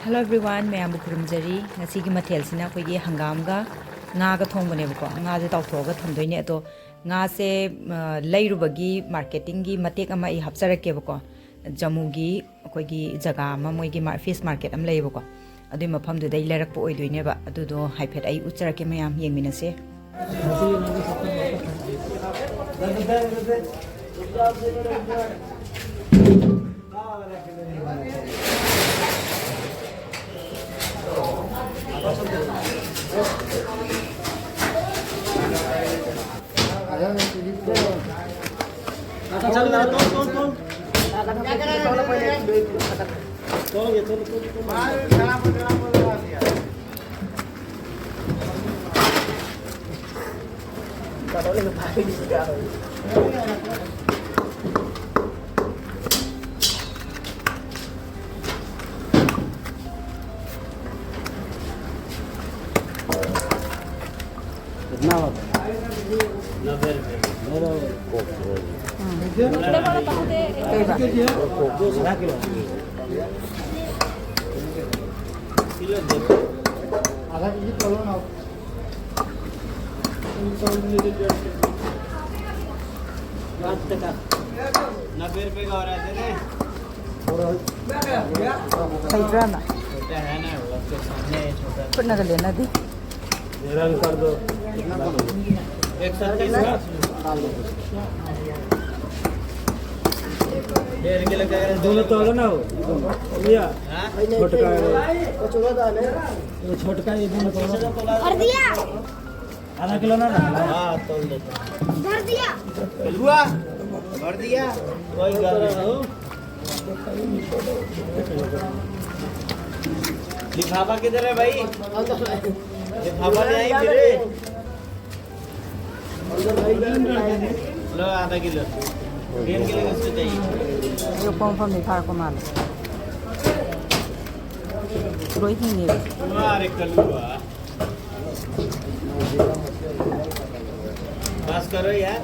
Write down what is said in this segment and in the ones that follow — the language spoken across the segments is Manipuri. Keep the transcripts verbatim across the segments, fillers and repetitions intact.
Hello everyone, ꯃꯌꯥꯝꯕꯨ ꯈꯨꯔꯨꯝꯖꯔꯤ꯫ ꯉꯁꯤꯒꯤ ꯃꯊꯦꯜꯁꯤꯅ ꯑꯩꯈꯣꯏꯒꯤ ꯍꯪꯒꯥꯝꯒ ꯉꯥꯒ ꯊꯣꯡꯕꯅꯦꯕꯀꯣ꯫ ꯉꯥꯁꯦ ꯇꯥꯎꯊꯣꯛꯑꯒ ꯊꯝꯗꯣꯏꯅꯦ꯫ ꯑꯗꯣ ꯉꯥꯁꯦ, ꯑ, ꯂꯩꯔꯨꯕꯒꯤ marketing ꯒꯤ ꯃꯇꯦꯛ ꯑꯃ ꯑꯩ ꯍꯥꯞꯆꯔꯛꯀꯦꯕꯀꯣ꯫ ꯖꯝꯃꯨꯒꯤ ꯑꯩꯈꯣꯏꯒꯤ ꯖꯒꯥ ꯑꯃ, ꯃꯣꯏꯒꯤ ꯃꯥꯔ-, fish market ꯑꯃ ꯂꯩꯌꯦꯕꯀꯣ꯫ ꯑꯗꯨꯒꯤ ꯃꯐꯝꯗꯨꯗ ꯑꯩ ꯂꯩꯔꯛꯄ ꯑꯣꯏꯗꯣꯏꯅꯦꯕ꯫ ꯑꯗꯨꯗꯣ ꯍꯥꯏꯐꯦꯠ ꯑꯩ ꯎꯠꯆꯔꯛꯀꯦ, ꯃꯌꯥꯝ ꯌꯦꯡꯃꯤꯟꯅꯁꯦ꯫ कितना होता है? नब्बे रुपये। आधा किलो। किलो दे दो। आधा केजी तोलो ना। पाँच टका। नब्बे रुपये का हो रहा है, दे दें? ꯂꯩꯕ꯭ꯔꯥꯅ? छोटा है ना, वो आपके सामने है छोटा। ꯈꯨꯠꯅꯒ ꯂꯦꯟꯅꯗꯦ꯫ मेरा भी कर दो। एक सौ तीस का। डेढ़ किलो का। दोनों तोलो ना हो। भैया, हाँ? छोटका है। वो छोटका है, दोनों तोलो। भर दिया। आधा किलो ना ना। हाँ, तोल देता हूँ। भर दिया। हुआ? भर दिया। कोई गल नहीं। लिफाफा किधर है भाई? लिफाफा ले आई फिर। लो, आधा किलो। डेढ़ किलो इसको चाहिए। ꯑꯌꯣꯛꯄ ꯃꯐꯝꯗꯒꯤ ꯐꯥꯔꯛꯄ ꯃꯥꯜꯂꯦ꯫ ꯂꯣꯏ ꯍꯤꯡꯉꯦꯕ꯫ अरे कलुआ। बस करो यार।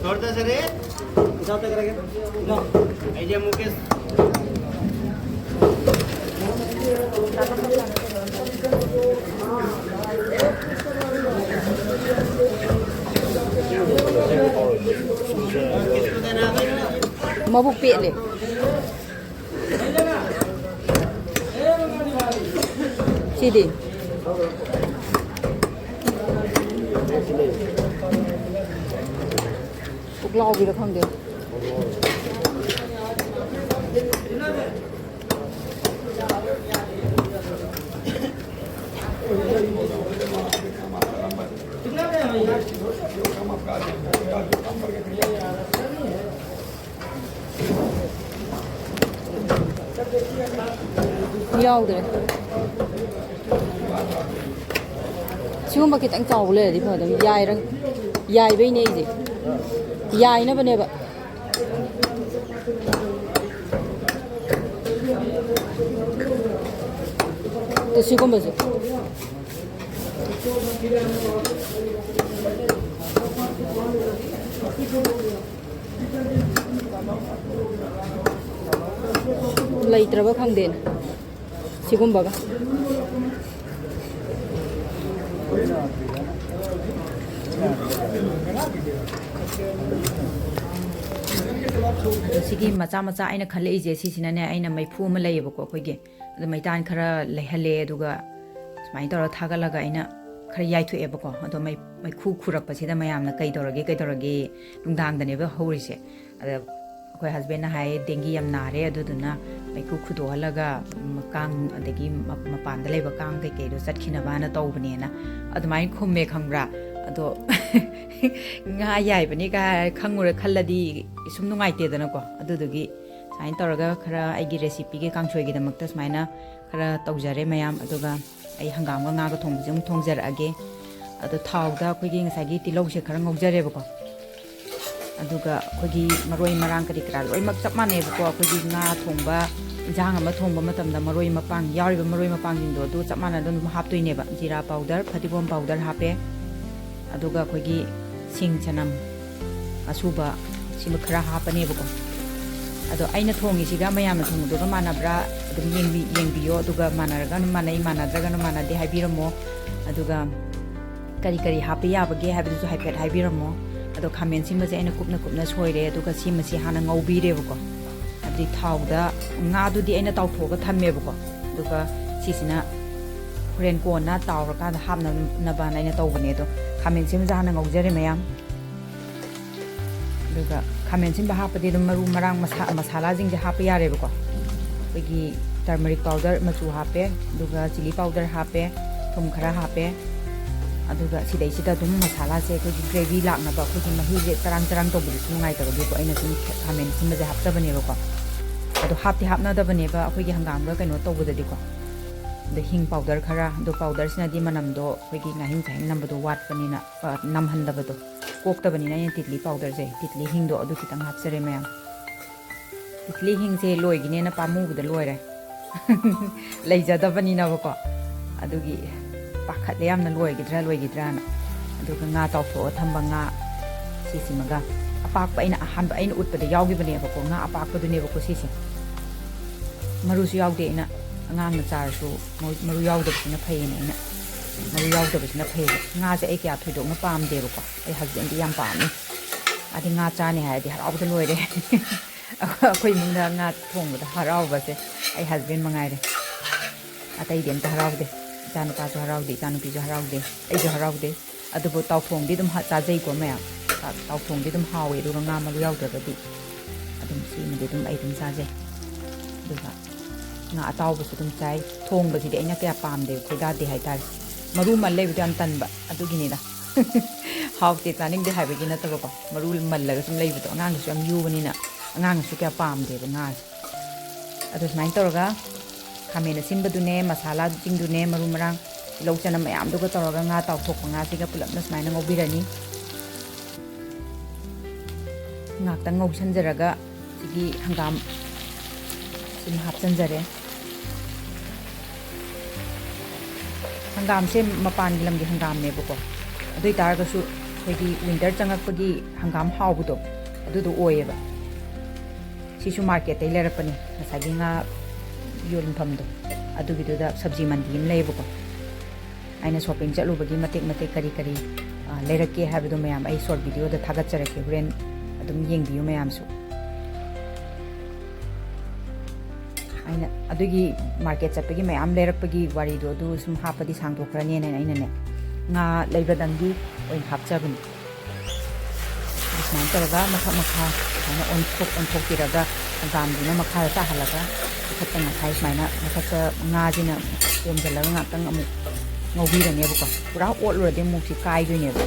छोड़ दो सर, ये। जाते करेंगे। लो, आइए मुकेश। ꯃꯕꯨꯛ ꯄꯦꯠꯂꯦ꯫ ꯁꯤꯗꯤ ꯄꯨꯛꯂꯥꯎꯕꯤꯔ ꯈꯪꯗꯦ꯫ ꯌꯥꯎꯗ꯭ꯔꯦ꯫ ꯁꯤꯒꯨꯝꯕ ꯈꯤꯇꯪ ꯆꯥꯎꯕ ꯂꯩꯔꯗꯤ ꯐꯗꯧꯅꯤ꯫ ꯌꯥꯏꯔ-, ꯌꯥꯏꯕꯩꯅꯦ ꯑꯩꯁꯦ꯫ ꯌꯥꯏꯅꯕꯅꯦꯕ꯫ ꯑꯗꯨ ꯁꯤꯒꯨꯝꯕꯁꯦ꯫ ꯂꯩꯇ꯭ꯔꯕ ꯈꯪꯗꯦꯅꯦ꯫ ꯁꯤꯒꯨꯝꯕꯒ꯫ ꯑꯗꯣ ꯁꯤꯒꯤ ꯃꯆꯥ ꯃꯆꯥ ꯑꯩꯅ ꯈꯜꯂꯛꯏꯁꯦ ꯁꯤꯁꯤꯅꯅꯦ, ꯑꯩꯅ ꯃꯩꯐꯨ ꯑꯃ ꯂꯩꯌꯦꯕꯀꯣ ꯑꯩꯈꯣꯏꯒꯤ, ꯑꯗꯣ ꯃꯩꯇꯥꯟ ꯈꯔ ꯂꯩꯍꯜꯂꯦ, ꯑꯗꯨꯒ ꯁꯨꯃꯥꯏꯅ ꯇꯧꯔꯒ ꯊꯥꯒꯠꯂꯒ ꯑꯩꯅ ꯈꯔ ꯌꯥꯏꯊꯣꯛꯑꯦꯕꯀꯣ꯫ ꯑꯗꯣ ꯃꯩ-, ꯃꯩꯈꯨ ꯈꯨꯔꯛꯄꯁꯤꯗ ꯃꯌꯥꯝꯅ "ꯀꯩꯗꯧꯔꯒꯦ, ꯀꯩꯗꯧꯔꯒꯦ?" ꯅꯨꯡꯗꯥꯡꯗꯅꯦꯕ ꯍꯧꯔꯤꯁꯦ꯫ ꯑꯗ ꯑꯩꯈꯣꯏ ꯍꯁꯕꯦꯟꯅ ꯍꯥꯏꯌꯦ, "ꯗꯦꯡꯒꯤ ꯌꯥꯝ ꯅꯥꯔꯦ, ꯑꯗꯨꯗꯨꯅ ꯃꯩꯈꯨ ꯈꯨꯗꯣꯛꯍꯜꯂꯒ, ꯎꯝ, ꯀꯥꯡ ꯑꯗꯒꯤ ꯃ-, ꯃꯄꯥꯟꯗ ꯂꯩꯕ ꯀꯥꯡ ꯀꯩꯀꯩꯗꯣ ꯆꯠꯈꯤꯅꯕꯅ ꯇꯧꯕꯅꯦꯅ" ꯑꯗꯨꯃꯥꯏꯅ ꯈꯨꯝꯃꯦ, ꯈꯪꯕ꯭ꯔꯥ? ꯑꯗꯣ ꯉꯥ ꯌꯥꯏꯕꯅꯤ ꯀꯥꯏ ꯈꯪꯉꯨꯔ ꯈꯜꯂꯗꯤ ꯁꯨꯝ ꯅꯨꯡꯉꯥꯏꯇꯦꯗꯅꯀꯣ꯫ ꯑꯗꯨꯗꯨꯒꯤ ꯁꯨꯃꯥꯏꯅ ꯇꯧꯔꯒ ꯈꯔ ꯑꯩꯒꯤ ꯔꯦꯁꯤꯄꯤꯒꯤ ꯀꯥꯡꯁꯣꯏꯒꯤꯗꯃꯛꯇ ꯁꯨꯃꯥꯏꯅ ꯈꯔ ꯇꯧꯖꯔꯦ ꯃꯌꯥꯝ꯫ ꯑꯗꯨꯒ ꯑꯩ ꯍꯪꯒꯥꯝꯒ ꯉꯥꯒ ꯊꯣꯡꯕꯁꯦ ꯑꯃꯨꯛ ꯊꯣꯡꯖꯔꯛꯑꯒꯦ꯫ ꯑꯗꯣ ꯊꯥꯎꯗ ꯑꯩꯈꯣꯏꯒꯤ ꯉꯁꯥꯏꯒꯤ ꯇꯤꯜꯍꯧꯁꯦ ꯈꯔ ꯉꯧꯖꯔꯦꯕꯀꯣ꯫ ꯑꯗꯨꯒ ꯑꯩꯈꯣꯏꯒꯤ ꯃꯔꯣꯏ ꯃꯔꯥꯡ ꯀꯔꯤ ꯀꯔꯥ ꯂꯣꯏꯅꯃꯛ ꯆꯞ ꯃꯥꯟꯅꯩꯕꯀꯣ꯫ ꯑꯩꯈꯣꯏꯒꯤ ꯉꯥ ꯊꯣꯡꯕ, ꯏꯟꯖꯥꯡ ꯑꯃ ꯊꯣꯡꯕ ꯃꯇꯝꯗ ꯃꯔꯣꯏ ꯃꯄꯥꯡ ꯌꯥꯎꯔꯤꯕ ꯃꯔꯣꯏ ꯃꯄꯥꯡꯁꯤꯡꯗꯣ ꯑꯗꯨ ꯆꯞ ꯃꯥꯟꯅꯅ ꯑꯗꯨꯝ ꯍꯥꯞꯇꯣꯏꯅꯦꯕ꯫ ꯖꯤꯔꯥ ꯄꯥꯎꯗꯔ, ꯐꯗꯤꯒꯣꯝ ꯄꯥꯎꯗꯔ ꯍꯥꯞꯄꯦ꯫ ꯑꯗꯨꯒ ꯑꯩꯈꯣꯏꯒꯤ ꯁꯤꯡ ꯆꯅꯝ ꯑꯁꯨꯕ ꯁꯤꯃ ꯈꯔ ꯍꯥꯞꯄꯅꯦꯕꯀꯣ꯫ ꯑꯗꯣ ꯑꯩꯅ ꯊꯣꯡꯉꯤꯁꯤꯒ ꯃꯌꯥꯝꯅ ꯊꯣꯡꯕꯗꯨꯒ ꯃꯥꯟꯅꯕ꯭ꯔꯥ ꯑꯗꯨꯝ ꯌꯦꯡꯕꯤ-, ꯌꯦꯡꯕꯤꯌꯣ꯫ ꯑꯗꯨꯒ ꯃꯥꯟꯅꯔꯒꯅ ꯃꯥꯟꯅꯩ, ꯃꯥꯟꯅꯗ꯭ꯔꯒꯅ ꯃꯥꯟꯅꯗꯦ ꯍꯥꯏꯕꯤꯔꯝꯃꯣ꯫ ꯑꯗꯨꯒ ꯀꯔꯤ ꯀꯔꯤ ꯍꯥꯞꯄ ꯌꯥꯕꯒꯦ ꯍꯥꯏꯕꯗꯨꯁꯨ ꯍꯥꯏꯐꯦꯠ ꯍꯥꯏꯕꯤꯔꯝꯃꯣ꯫ ꯑꯗꯣ ꯈꯥꯃꯦꯟ ꯑꯁꯤꯟꯕꯁꯦ ꯑꯩꯅ ꯀꯨꯞꯅ ꯀꯨꯞꯅ ꯁꯣꯏꯔꯦ꯫ ꯑꯗꯨꯒ ꯁꯤꯃꯁꯤ ꯍꯥꯟꯅ ꯉꯧꯕꯤꯔꯦꯕꯀꯣ꯫ ꯍꯥꯏꯕꯗꯤ ꯊꯥꯎꯗ, ꯉꯥꯗꯨꯗꯤ ꯑꯩꯅ ꯇꯥꯎꯊꯣꯛꯑꯒ ꯊꯝꯃꯦꯕꯀꯣ꯫ ꯑꯗꯨꯒ ꯁꯤꯁꯤꯅ ꯍꯣꯔꯦꯟ ꯀꯣꯟꯅ ꯇꯥꯎꯔꯀꯥꯟꯗ ꯍꯥꯞꯅꯕꯅ ꯑꯩꯅ ꯇꯧꯕꯅꯦ꯫ ꯑꯗꯣ ꯈꯥꯃꯦꯟ ꯑꯁꯤꯟꯕꯁꯦ ꯍꯥꯟꯅ ꯉꯧꯖꯔꯦ ꯃꯌꯥꯝ꯫ ꯑꯗꯨꯒ ꯈꯥꯃꯦꯟ ꯑꯁꯤꯟꯕ ꯍꯥꯞꯄꯗꯤ ꯑꯗꯨꯝ ꯃꯔꯨ ꯃꯔꯥꯡ ꯃꯁꯥ-, ꯃꯁꯥꯂꯥꯁꯤꯡꯁꯦ ꯍꯥꯞꯄ ꯌꯥꯔꯦꯕꯀꯣ꯫ ꯑꯩꯈꯣꯏꯒꯤ turmeric powder ꯃꯆꯨ ꯍꯥꯞꯄꯦ, ꯑꯗꯨꯒ chilli powder ꯍꯥꯞꯄꯦ, ꯊꯨꯝ ꯈꯔ ꯍꯥꯞꯄꯦ꯫ ꯑꯗꯨꯒ ꯁꯤꯗꯩꯁꯤꯗ ꯑꯗꯨꯝ ꯃꯁꯥꯂꯥꯁꯦ ꯑꯩꯈꯣꯏꯒꯤ gravy ꯂꯥꯛꯅꯕ, ꯑꯩꯈꯣꯏꯒꯤ ꯃꯍꯤꯁꯦ ꯆꯔꯥꯡ ꯆꯔꯥꯡ ꯇꯧꯕꯗꯨꯁꯨ ꯅꯨꯡꯉꯥꯏꯇꯕꯒꯤꯀꯣ ꯑꯩꯅ ꯁꯨꯝ ꯈꯥꯃꯦꯟ ꯑꯁꯤꯟꯕꯁꯦ ꯍꯥꯞꯆꯕꯅꯦꯕꯀꯣ꯫ ꯑꯗꯣ ꯍꯥꯞꯇꯤ ꯍꯥꯞꯅꯗꯕꯅꯦꯕ ꯑꯩꯈꯣꯏꯒꯤ ꯍꯪꯒꯥꯝꯒ ꯀꯩꯅꯣ ꯇꯧꯕꯗꯗꯤꯀꯣ꯫ ꯑꯗꯣ ꯍꯤꯡ powder ꯈꯔ, ꯑꯗꯣ powderꯁꯤꯅꯗꯤ ꯃꯅꯝꯗꯣ ꯑꯩꯈꯣꯏꯒꯤ ꯉꯥꯍꯤꯡ ꯆꯥꯍꯤꯡ ꯅꯝꯕꯗꯣ ꯋꯥꯠꯄꯅꯤꯅ, ꯑ, ꯅꯝꯍꯟꯗꯕꯗꯣ, ꯀꯣꯛꯇꯕꯅꯤꯅ ꯑꯩꯅ ꯇꯤꯠꯂꯤ powderꯁꯦ, ꯇꯤꯠꯂꯤ ꯍꯤꯡꯗꯣ ꯑꯗꯨ ꯈꯤꯇꯪ ꯍꯥꯞꯆꯔꯦ ꯃꯌꯥꯝ꯫ ꯇꯤꯠꯂꯤ ꯍꯤꯡꯁꯦ ꯂꯣꯏꯒꯤꯅꯦꯅ ꯄꯥꯝꯃꯨꯕꯗ ꯂꯣꯏꯔꯦ꯫ ꯂꯩꯖꯗꯕꯅꯤꯅꯕꯀꯣ꯫ ꯑꯗꯨꯒꯤ ꯄꯥꯈꯠꯂꯦ ꯌꯥꯝꯅ, ꯂꯣꯏꯒꯤꯗ꯭ꯔꯥ ꯂꯣꯏꯒꯤꯗ꯭ꯔꯥꯅ꯫ ꯑꯗꯨꯒ ꯉꯥ ꯇꯥꯎꯊꯣꯛꯑ ꯊꯝꯕ ꯉꯥ ꯁꯤꯁꯤꯃꯒ, ꯑꯄꯥꯛꯄ ꯑꯩꯅ ꯑꯍꯥꯟꯕ ꯑꯩꯅ ꯎꯠꯄꯗ ꯌꯥꯎꯈꯤꯕꯅꯦꯕꯀꯣ, ꯉꯥ ꯑꯄꯥꯛꯄꯗꯨꯅꯦꯕꯀꯣ ꯁꯤꯁꯦ꯫ ꯃꯔꯨꯁꯨ ꯌꯥꯎꯗꯦ ꯑꯩꯅ, ꯑꯉꯥꯡꯅ ꯆꯥꯔꯁꯨ ꯃꯔꯨ, ꯃꯔꯨ ꯌꯥꯎꯗꯕꯁꯤꯅ ꯐꯩꯌꯦꯅ ꯑꯩꯅ ꯃꯔꯨ ꯌꯥꯎꯗꯕꯁꯤꯅ ꯐꯩꯌꯦꯕ꯫ ꯉꯥꯁꯦ ꯑꯩ ꯀꯌꯥ ꯊꯣꯏꯗꯣꯛꯅ ꯄꯥꯝꯗꯦꯕꯀꯣ, ꯑꯩ husbandꯗꯤ ꯌꯥꯝ ꯄꯥꯝꯃꯤ꯫ ꯃꯥꯗꯤ ꯉꯥ ꯆꯥꯅꯤ ꯍꯥꯏꯔꯗꯤ ꯍꯔꯥꯎꯕꯗ ꯂꯣꯏꯔꯦ꯫ ꯑꯩꯈꯣꯏ ꯏꯃꯨꯡꯗ ꯉꯥ ꯊꯣꯡꯕꯗ ꯍꯔꯥꯎꯕꯁꯦ ꯑꯩ husband ꯃꯉꯥꯏꯔꯦ꯫ ꯑꯇꯩꯗꯤ ꯑꯝꯇ ꯍꯔꯥꯎꯗꯦ꯫ ꯏꯆꯥꯅꯨꯄꯥꯁꯨ ꯍꯔꯥꯎꯗꯦ, ꯏꯆꯥꯅꯨꯄꯤꯁꯨ ꯍꯔꯥꯎꯗꯦ, ꯑꯩꯁꯨ ꯍꯔꯥꯎꯗꯦ꯫ ꯑꯗꯨꯕꯨ ꯇꯥꯎꯊꯣꯡꯗꯤ ꯑꯗꯨꯝ ꯍꯥ-, ꯆꯥꯖꯩꯀꯣ ꯃꯌꯥꯝ꯫ ꯇꯥ-, ꯇꯥꯎꯊꯣꯡꯗꯤ ꯑꯗꯨꯝ ꯍꯥꯎꯋꯦ, ꯑꯗꯨꯒ ꯉꯥ ꯃꯔꯨ ꯌꯥꯎꯗ꯭ꯔꯒꯗꯤ ꯑꯗꯨꯝ ꯁꯤꯃꯗꯤ ꯑꯗꯨꯝ ꯑꯩ ꯑꯗꯨꯝ ꯆꯥꯖꯩ꯫ ꯑꯗꯨꯒ ꯉꯥ ꯑꯇꯥꯎꯕꯁꯨ ꯑꯗꯨꯝ ꯆꯥꯏ꯫ ꯊꯣꯡꯕꯁꯤꯗꯤ ꯑꯩꯅ ꯀꯌꯥ ꯄꯥꯝꯗꯦ, ꯈꯣꯏꯗꯥꯗꯦ ꯍꯥꯏꯇꯥꯔꯦ꯫ ꯃꯔꯨ ꯃꯜ ꯂꯩꯕꯗꯣ ꯌꯥꯝ ꯇꯟꯕ, ꯑꯗꯨꯒꯤꯅꯤꯗ꯫ ꯍꯥꯎꯇꯦ, ꯆꯥꯅꯤꯡꯗꯦ ꯍꯥꯏꯕꯒꯤ ꯅꯠꯇꯕꯀꯣ, ꯃꯔꯨ ꯃꯜꯂꯒ ꯁꯨꯝ ꯂꯩꯕꯗꯣ꯫ ꯑꯉꯥꯡꯗꯨꯁꯨ ꯌꯥꯝ ꯌꯨꯕꯅꯤꯅ ꯑꯉꯥꯡꯅꯁꯨ ꯀꯌꯥ ꯄꯥꯝꯗꯦꯕ ꯉꯥꯁꯦ꯫ ꯑꯗꯨ ꯁꯨꯃꯥꯏꯅ ꯇꯧꯔꯒ ꯈꯥꯃꯦꯟ ꯑꯁꯤꯟꯕꯗꯨꯅꯦ, ꯃꯁꯥꯂꯥꯁꯤꯡꯗꯨꯅꯦ, ꯃꯔꯨ ꯃꯔꯥꯡ, ꯇꯤꯜꯍꯧ ꯆꯅꯝ ꯃꯌꯥꯝꯗꯨꯒ ꯇꯧꯔꯒ ꯉꯥ ꯇꯥꯎꯊꯣꯛꯄ ꯉꯥꯁꯤꯒ ꯄꯨꯂꯞꯅ ꯁꯨꯃꯥꯏꯅ ꯉꯧꯕꯤꯔꯅꯤ꯫ ꯉꯥꯛꯇꯪ ꯉꯧꯁꯟꯖꯔꯒ ꯁꯤꯒꯤ ꯍꯪꯒꯥꯝ ꯁꯤꯃ ꯍꯥꯞꯆꯟꯖꯔꯦ꯫ ꯍꯪꯒꯥꯝꯁꯦ ꯃꯄꯥꯟꯒꯤ ꯂꯝꯒꯤ ꯍꯪꯒꯥꯝꯅꯦꯕꯀꯣ, ꯑꯗꯨ ꯑꯣꯏ ꯇꯥꯔꯒꯁꯨ ꯑꯩꯈꯣꯏꯒꯤ winter ꯆꯪꯉꯛꯄꯒꯤ ꯍꯪꯒꯥꯝ ꯍꯥꯎꯕꯗꯣ, ꯑꯗꯨꯗꯣ ꯑꯣꯏꯌꯦꯕ꯫ ꯁꯤꯁꯨ ꯃꯥꯔꯀꯦꯠꯇꯩ ꯂꯩꯔꯛꯄꯅꯤ, ꯉꯁꯥꯏꯒꯤ ꯉꯥ ꯌꯣꯟꯐꯝꯗꯣ, ꯑꯗꯨꯒꯤꯗꯨꯗ ꯁꯕꯖꯤ ꯃꯟꯗꯤ ꯑꯃ ꯂꯩꯌꯦꯕꯀꯣ꯫ ꯑꯩꯅ ꯁꯣꯞꯄꯤꯡ ꯆꯠꯂꯨꯕꯒꯤ ꯃꯇꯦꯛ ꯃꯇꯦꯛ ꯀꯔꯤ ꯀꯔꯤ, ꯑ, ꯂꯩꯔꯛꯀꯦ ꯍꯥꯏꯕꯗꯣ ꯃꯌꯥꯝ ꯑꯩ ꯁꯣꯔꯠ ꯚꯤꯗꯤꯑꯣꯗ ꯊꯥꯒꯠꯆꯔꯛꯀꯦ, ꯍꯣꯔꯦꯟ ꯑꯗꯨꯝ ꯌꯦꯡꯕꯤꯌꯨ ꯃꯌꯥꯝꯁꯨ꯫ ꯑꯩꯅ ꯑꯗꯨꯒꯤ ꯃꯥꯔꯀꯦꯠ ꯆꯠꯄꯒꯤ ꯃꯌꯥꯝ ꯂꯩꯔꯛꯄꯒꯤ ꯋꯥꯔꯤꯗꯣ ꯑꯗꯨ ꯁꯨꯝ ꯍꯥꯞꯄꯗꯤ ꯁꯥꯡꯗꯣꯛꯈ꯭ꯔꯅꯦꯅ ꯑꯩꯅꯅꯦ, ꯉꯥ ꯂꯩꯕꯗꯪꯒꯤ ꯑꯣꯏꯅ ꯍꯥꯞꯆꯕꯅꯤ꯫ ꯑꯗꯨ ꯁꯨꯃꯥꯏꯅ ꯇꯧꯔꯒ ꯃꯊꯛ ꯃꯈꯥ ꯁꯨꯃꯥꯏꯅ ꯑꯣꯟꯊꯣꯛ ꯑꯣꯟꯊꯣꯛꯄꯤꯔꯒ, ꯍꯪꯒꯥꯝꯁꯤꯅ ꯃꯈꯥꯗ ꯇꯥꯍꯜꯂꯒ, ꯃꯊꯛꯇ ꯉꯁꯥꯏ ꯁꯨꯃꯥꯏꯅ ꯃꯊꯛꯇ ꯉꯥꯁꯤꯅ ꯑꯣꯝꯁꯤꯜꯂꯒ ꯉꯥꯛꯇꯪ ꯑꯃꯨꯛ ꯉꯧꯕꯤꯔꯅꯦꯕꯀꯣ꯫ ꯄꯨꯔꯥ ꯑꯣꯠꯂꯨꯔꯗꯤ ꯑꯃꯨꯛ ꯁꯤ ꯀꯥꯏꯗꯣꯏꯅꯦꯕ꯫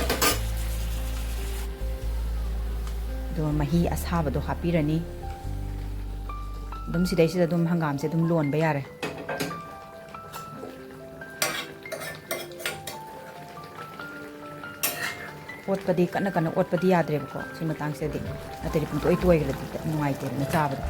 ꯑꯗꯨꯒ ꯃꯍꯤ ꯑꯁꯥꯕꯗꯣ ꯍꯥꯞꯄꯤꯔꯅꯤ꯫ ꯑꯗꯨꯝ ꯁꯤꯗꯩꯁꯤꯗ ꯑꯗꯨꯝ ꯍꯪꯒꯥꯝꯁꯦ ꯑꯗꯨꯝ ꯂꯣꯟꯕ ꯌꯥꯔꯦ꯫ ꯑꯣꯠꯄꯗꯤ ꯀꯟꯅ ꯀꯟꯅ ꯑꯣꯠꯄꯗꯤ ꯌꯥꯗ꯭ꯔꯦꯕꯀꯣ, ꯁꯤ ꯃꯇꯥꯡꯁꯤꯗꯗꯤ, ꯅꯠꯇ꯭ꯔꯗꯤ ꯄꯨꯡꯇꯣꯏ ꯇꯣꯏꯈ꯭ꯔꯗꯤ ꯅꯨꯡꯉꯥꯏꯇꯦꯗꯅ ꯆꯥꯕꯗ꯫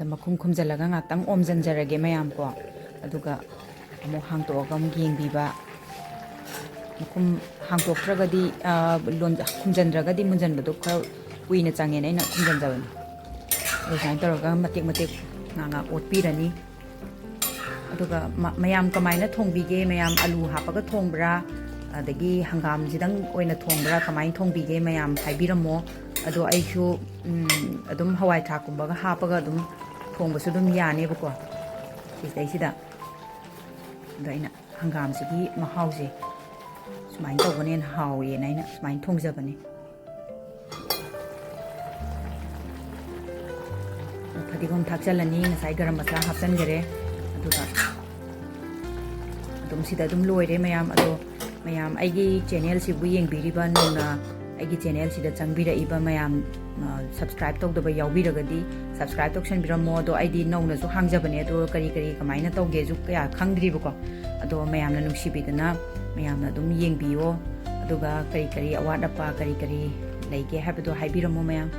ꯑꯗ ꯃꯈꯨꯝ ꯈꯨꯝꯖꯤꯜꯂꯒ ꯉꯥꯛꯇꯪ ꯑꯣꯝꯖꯟꯖꯔꯒꯦ ꯃꯌꯥꯝ ꯀꯣ, ꯑꯗꯨꯒ ꯑꯃꯨꯛ ꯍꯥꯡꯇꯣꯛꯑꯒ ꯑꯃꯨꯛ ꯌꯦꯡꯕꯤꯕ꯫ ꯃꯈꯨꯝ ꯍꯥꯡꯇꯣꯛꯇ꯭ꯔꯒꯗꯤ, ꯑ, ꯂꯣꯟ-, ꯈꯨꯝꯖꯟꯗ꯭ꯔꯒꯗꯤ ꯃꯨꯟꯖꯟꯕꯗꯣ ꯈꯔ ꯀꯨꯏꯅ ꯆꯪꯉꯦꯅ ꯑꯩꯅ ꯈꯨꯝꯖꯟꯖꯕꯅꯤ꯫ ꯑꯗꯨ ꯁꯨꯃꯥꯏꯅ ꯇꯧꯔꯒ ꯃꯇꯦꯛ ꯃꯇꯦꯛ ꯉꯥꯏꯍꯥꯛ ꯉꯥꯏꯍꯥꯛ ꯑꯣꯠꯄꯤꯔꯅꯤ꯫ ꯑꯗꯨꯒ ꯃ-, ꯃꯌꯥꯝ ꯀꯃꯥꯏꯅ ꯊꯣꯡꯕꯤꯒꯦ? ꯃꯌꯥꯝ ꯑꯂꯨ ꯍꯥꯞꯄꯒ ꯊꯣꯡꯕ꯭ꯔꯥ, ꯑꯗꯒꯤ ꯍꯪꯒꯥꯝꯁꯤꯗꯪ ꯑꯣꯏꯅ ꯊꯣꯡꯕ꯭ꯔꯥ, ꯀꯃꯥꯏꯅ ꯊꯣꯡꯕꯤꯒꯦ? ꯃꯌꯥꯝ ꯍꯥꯏꯕꯤꯔꯝꯃꯣ꯫ ꯑꯗꯣ ꯑꯩꯁꯨ, ꯎꯝ, ꯑꯗꯨꯝ ꯍꯋꯥꯏ ꯊ꯭ꯔꯥꯛꯀꯨꯝꯕꯒ ꯍꯥꯞꯄꯒ ꯑꯗꯨꯝ ꯊꯣꯡꯕꯁꯨ ꯑꯗꯨꯝ ꯌꯥꯅꯦꯕꯀꯣ꯫ ꯁꯤꯗꯩꯁꯤꯗ ꯑꯗꯣ ꯑꯩꯅ ꯍꯪꯒꯥꯝꯁꯤꯒꯤ ꯃꯍꯥꯎꯁꯦ ꯁꯨꯃꯥꯏꯅ ꯇꯧꯕꯅ ꯍꯦꯟꯅ ꯍꯥꯎꯋꯦꯅ ꯑꯩꯅ ꯁꯨꯃꯥꯏꯅ ꯊꯣꯡꯖꯕꯅꯦ꯫ ꯐꯗꯤꯒꯣꯝ ꯊꯥꯛꯆꯜꯂꯅꯤ, ꯉꯁꯥꯏ ꯒꯔꯝ ꯃꯁꯥꯂꯥ ꯍꯥꯞꯆꯟꯈꯔꯦ꯫ ꯑꯗꯨꯒ ꯑꯗꯨꯝ ꯁꯤꯗ ꯑꯗꯨꯝ ꯂꯣꯏꯔꯦ ꯃꯌꯥꯝ꯫ ꯑꯗꯣ ꯃꯌꯥꯝ ꯑꯩꯒꯤ ꯆꯦꯅꯦꯜꯁꯤꯕꯨ ꯌꯦꯡꯕꯤꯔꯤꯕ ꯅꯧꯅ ꯑꯩꯒꯤ ꯆꯦꯅꯦꯜꯁꯤꯗ ꯆꯪꯕꯤꯔꯛꯏꯕ ꯃꯌꯥꯝ, ꯑ, ꯁꯕꯁꯀ꯭ꯔꯥꯏꯕ ꯇꯧꯗꯕ ꯌꯥꯎꯕꯤꯔꯒꯗꯤ ꯁꯕꯁꯀ꯭ꯔꯥꯏꯕ ꯇꯧꯁꯟꯕꯤꯔꯝꯃꯣ꯫ ꯑꯗꯣ ꯑꯩꯗꯤ ꯅꯧꯅꯁꯨ ꯍꯥꯡꯖꯕꯅꯦ, ꯑꯗꯣ ꯀꯔꯤ ꯀꯔꯤ ꯀꯃꯥꯏꯅ ꯇꯧꯒꯦꯁꯨ ꯀꯌꯥ ꯈꯪꯗ꯭ꯔꯤꯕꯀꯣ꯫ ꯑꯗꯣ ꯃꯌꯥꯝꯅ ꯅꯨꯡꯁꯤꯕꯤꯗꯅ ꯃꯌꯥꯝꯅ ꯑꯗꯨꯝ ꯌꯦꯡꯕꯤꯌꯣ꯫ ꯑꯗꯨꯒ ꯀꯔꯤ ꯀꯔꯤ ꯑꯋꯥꯠ ꯑꯄꯥ ꯀꯔꯤ ꯀꯔꯤ ꯂꯩꯒꯦ ꯍꯥꯏꯕꯗꯣ ꯍꯥꯏꯕꯤꯔꯝꯃꯣ ꯃꯌꯥꯝ꯫